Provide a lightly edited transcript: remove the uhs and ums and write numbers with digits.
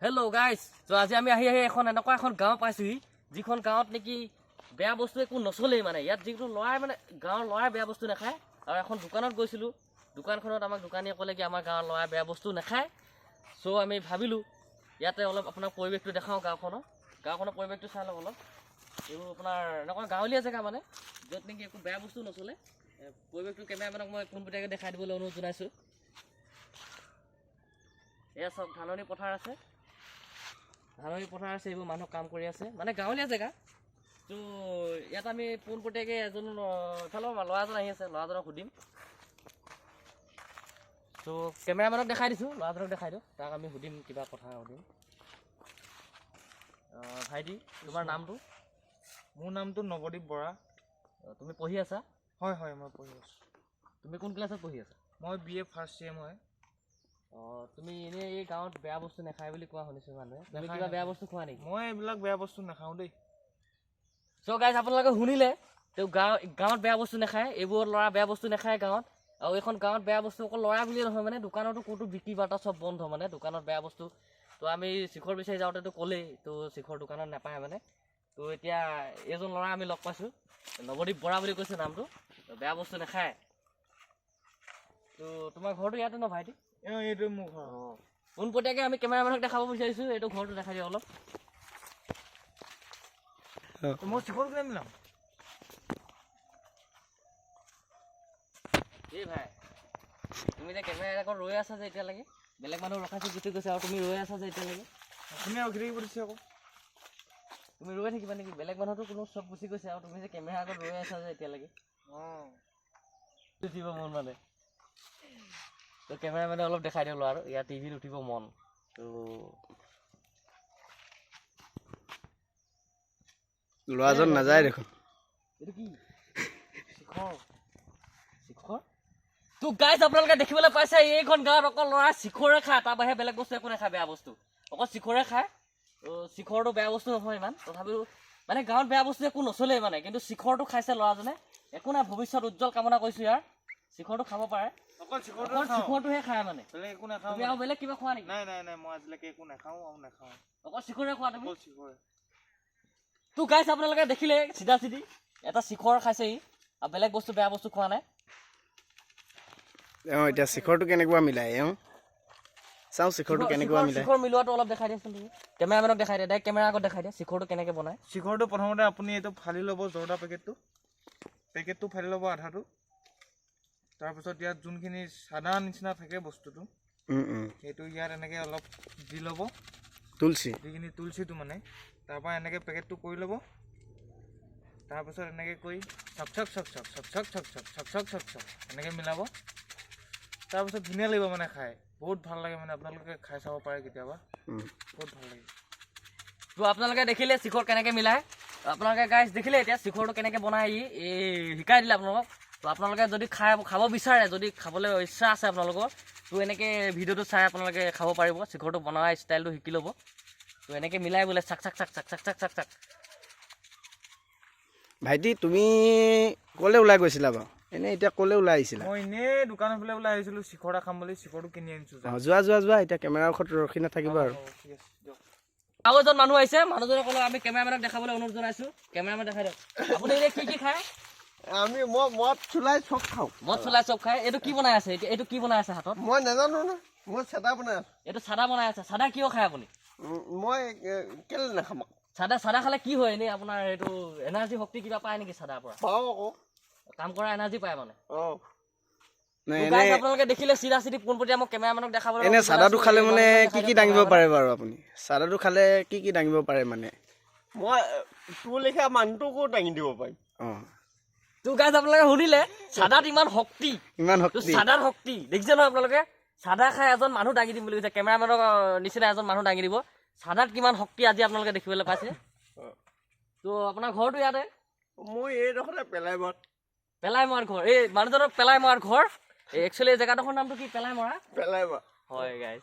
Hello' guys, ত' আজি আমি আহি আহি এখন এনেকুৱা এখন গাঁও পাইছোহি, যিখন গাঁৱত নেকি বেয়া বস্তু একো নচলেই। মানে ইয়াত যিটো ল'ৰাই, মানে গাঁৱৰ ল'ৰাই বেয়া বস্তু নাখায়। আৰু এখন দোকানত গৈছিলোঁ, দোকানখনত আমাক দোকানীয়ে ক'লে কি আমাৰ গাঁৱৰ ল'ৰাই বেয়া বস্তু নাখায়। চ' আমি ভাবিলোঁ ইয়াতে অলপ আপোনাক পৰিৱেশটো দেখাওঁ গাঁওখনৰ। গাঁওখনৰ পৰিৱেশটো চাই লওক অলপ। এইবোৰ আপোনাৰ এনেকুৱা গাঁৱলীয়া জেগা, মানে য'ত নেকি একো বেয়া বস্তু নচলে। পৰিৱেশটো কেমেৰামেনক মই পোনপটীয়াকৈ দেখাই দিবলৈ অনুৰোধ জনাইছোঁ। এয়া চাওক, ধাননি পথাৰ আছে, ধাননি পথাৰ আছে, এইবোৰ মানুহ কাম কৰি আছে, মানে গাঁৱলীয়া জেগা। ত' ইয়াত আমি পোনপটীয়াকৈ এজন ইফালৰ ল'ৰা এজন আহি আছে, ল'ৰাজনক সুধিম। ত' কেমেৰামেনক দেখাই দিছোঁ, ল'ৰাজনক দেখাই দিওঁ, তাক আমি সুধিম, কিবা কথা সুধিম। ভাইটি, তোমাৰ নামটো? মোৰ নামটো নৱদ্বীপ বৰা। তুমি পঢ়ি আছা? হয় হয়, মই পঢ়ি আছোঁ। তুমি কোন ক্লাছত পঢ়ি আছা? মই বি এ ফাৰ্ষ্ট চেম হয়। অঁ, তুমি এনেই এই গাঁৱত বেয়া বস্তু নাখায় বুলি কোৱা শুনিছোঁ মানুহে, তুমি নাখায়, কিবা বেয়া নাখায়। বস্তু খোৱা নেকি? মই এইবিলাক বেয়া বস্তু নাখাওঁ দেই। চ' গাইজ, আপোনালোকে শুনিলে, তেওঁ গাঁৱত বেয়া বস্তু নাখায়, এইবোৰ ল'ৰা বেয়া বস্তু নাখায় গাঁৱত। আৰু এইখন গাঁৱত বেয়া বস্তু অকল ল'ৰা বুলিয়ে নহয়, মানে দোকানতো ক'তো বিক্ৰী বাৰ্তা চব বন্ধ, মানে দোকানত বেয়া বস্তু। তো আমি শিখৰ বিচাৰি যাওঁতেতো ক'লেই তো শিখৰ দোকানত নাপায় মানে। তো এতিয়া এইজন ল'ৰা আমি লগ পাইছোঁ, নৱদ্বীপ বৰা বুলি কৈছে নামটো, তো বেয়া বস্তু নাখায়। তো তোমাৰ ঘৰটো ইয়াতে ন ভাইটি? অঁ, এইটো মোৰ ঘৰ। অঁ, পোনপটীয়াকৈ আমি কেমেৰামেনক দেখাব বিচাৰিছোঁ, এইটো ঘৰটো দেখাই দিয়ক অলপ। মই শিখৰ কোনে মিলাম? এই ভাই, তুমি যে কেমেৰা আগত ৰৈ আছা যে এতিয়ালৈকে, বেলেগ মানুহ ৰখাইছে গুচি গৈছে আৰু তুমি ৰৈ আছা যে এতিয়ালৈকে। আপুনি ৰখি থাকিব দিছে আকৌ। তুমি ৰৈ থাকিবা নেকি? বেলেগ মানুহতো কোনো চব গুচি গৈছে আৰু তুমি যে কেমেৰা আগত ৰৈ আছা যে এতিয়ালৈকে। অঁ। উঠিব মন মানে, তো কেমেৰামেনে অলপ দেখাই দিয়ক ল'ৰাটো, ইয়াত টিভিত উঠিব মন। তো ল'ৰাজন নাযায় দেখোন। এইটো কি? শিখৰ। শিখৰ। তো গাইজ, আপোনালোকে দেখিবলৈ পাইছে এইখন গাঁৱত অকল ল'ৰা শিখৰে খায়, তাৰ বাহিৰে বেলেগ বস্তু একো নাখায়, বেয়া বস্তু অকল শিখৰে খায়। তো শিখৰটো বেয়া বস্তু নহয় ইমান, তথাপিও মানে গাঁৱত বেয়া বস্তু একো নচলেই মানে, কিন্তু শিখৰটো খাইছে ল'ৰাজনে, একো নাই, ভৱিষ্যত উজ্জ্বল কামনা কৰিছোঁ ইয়াৰ। শিখৰটো খাব পাৰে। অকল শিখৰটো অকল খাওঁ। শিখৰটোহে খায় মানে। বেলেগ একো নাখাওঁ। তুমি আৰু বেলেগ কিবা খোৱা নেকি? নাই নাই নাই, মই আজিলৈকে একো নাখাওঁ আৰু নাখাওঁ। অকল শিখৰে খোৱা তুমি? অকল শিখৰে। তো গাইজ, আপোনালোকে দেখিলে চিধা চিধি এটা শিখৰ খাইছে ই, আৰু বেলেগ বস্তু বেয়া বস্তু খোৱা নাই। এওঁ এতিয়া শিখৰটো কেনেকুৱা মিলাই, এওঁ চাওঁ শিখৰটো কেনেকুৱা মিলাই। শিখৰ মিলোৱাটো অলপ দেখাই দিয়াচোন, তুমি কেমেৰামেনক দেখাই দিয়া, ডাইৰেক্ট কেমেৰা আগত দেখাই দিয়া শিখৰটো কেনেকৈ বনায়। শিখৰটো প্ৰথমতে আপুনি এইটো ফালি ল'ব, জৰ্দা পেকেটটো, পেকেটটো ফালি ল'ব আধাটো। তাৰপিছত ইয়াত যোনখিনি চাদা নিচিনা থাকে বস্তুটো, সেইটো ইয়াত এনেকৈ অলপ দি ল'ব। তুলসী। যিখিনি তুলসীটো মানে, তাৰপৰা এনেকৈ পেকেটটো কৰি ল'ব। তাৰপিছত এনেকৈ কৰি চক চক চক চক চক চক চক চক চক চক চক চক এনেকৈ মিলাব। তাৰপিছত ধুনীয়া লাগিব মানে খাই, বহুত ভাল লাগে মানে, আপোনালোকে খাই চাব পাৰে কেতিয়াবা, বহুত ভাল লাগে। তো আপোনালোকে দেখিলে শিখৰ কেনেকৈ মিলায়, আপোনালোকে গাইজ দেখিলে এতিয়া শিখৰটো কেনেকৈ বনায়, ই এই শিকাই দিলে আপোনালোকক। তো আপোনালোকে যদি খাব বিচাৰে, যদি খাবলৈ ইচ্ছা আছে আপোনালোকৰ, তো এনেকৈ ভিডিঅ'টো চাই আপোনালোকে খাব পাৰিব, শিখৰটো বনোৱা ষ্টাইলটো শিকি ল'ব। তো এনেকৈ মিলাই বোলে চাক চাক চাক চাক চাক চাক চাক চাক। ভাইটি, তুমি ক'লৈ ওলাই গৈছিলা বাৰু? এনেই এতিয়া ক'লৈ ওলাই আহিছিলা? মই এনেই দোকানৰ ফালে ওলাই আহিছিলোঁ, শিখৰ এটা খাম বুলি, শিখৰটো কিনি আনিছোঁ। অঁ, যোৱা যোৱা যোৱা, এতিয়া কেমেৰাৰ ওচৰত ৰখি নাথাকিবা আৰু। ঠিক আছে দিয়ক। আৰু এজন মানুহ আহিছে, মানুহজনক অলপ আমি কেমেৰামেনক দেখাবলৈ অনুৰোধ জনাইছোঁ, কেমেৰামেন দেখাই দিয়ক। আপুনি এনেই কি কি খায়? আমি মই মদ চুলাই চব খাওঁ। মদ চুলাই চব খায়। এইটো কি বনাই আছে এতিয়া? এইটো কি বনাই আছে হাতত? মই নাজানো ন, মই চাদা বনাই আছো। এইটো চাদা বনাই আছে। চাদা কিয় খায় আপুনি? মই কেলে নাখাম? চাদা খালে কি হয় এনেই আপোনাৰ? এইটো এনাৰ্জি শক্তি কিবা পায় নেকি চাদাৰ পৰা? পাওঁ আকৌ। কাম কৰা এনাৰ্জি পায় মানে। অঁ। নাই, গাইজ, এনে আপোনালোকে দেখিলে চিধা চিধি পোনপটীয়া মই কেমেৰামেনক দেখাবলৈ এনে অনুৰোধ চাদাটো জনাইছোঁ। খালে এই মানে মানুহজনে কি দেখাই কি দিয়ক দাঙিব কেমেৰামেনক। পাৰে বাৰু আপুনি? চাদাটো খালে কি কি দাঙিব পাৰে মানে? মই তোৰ লেখীয়া মানুহটোকো দাঙি দিব পাৰিম। অঁ। তো গাইজ, আপোনালোকে শুনিলে চাদাত ইমান শক্তি, ইমান তো শক্তি। চাদাত শক্তি দেখিছে নহয় আপোনালোকে? চাদা খাই এজন মানুহ দাঙি দিম বুলি কৈছে, কেমেৰামেনৰ নিচিনা এজন মানুহ দাঙি দিব। চাদাত কিমান শক্তি আজি আপোনালোকে দেখিবলৈ পাইছে। তো আপোনাৰ ঘৰটো ইয়াতে? মই এইডোখৰতে পেলাই মত। পেলাই মৰাৰ ঘৰ, এই মানুহজনৰ পেলাই মৰাৰ ঘৰ। এই একচুৱেলি এই জেগাডোখৰ নামটো কি? পেলাই মৰা। পেলাই মৰা। হয় গাইজ।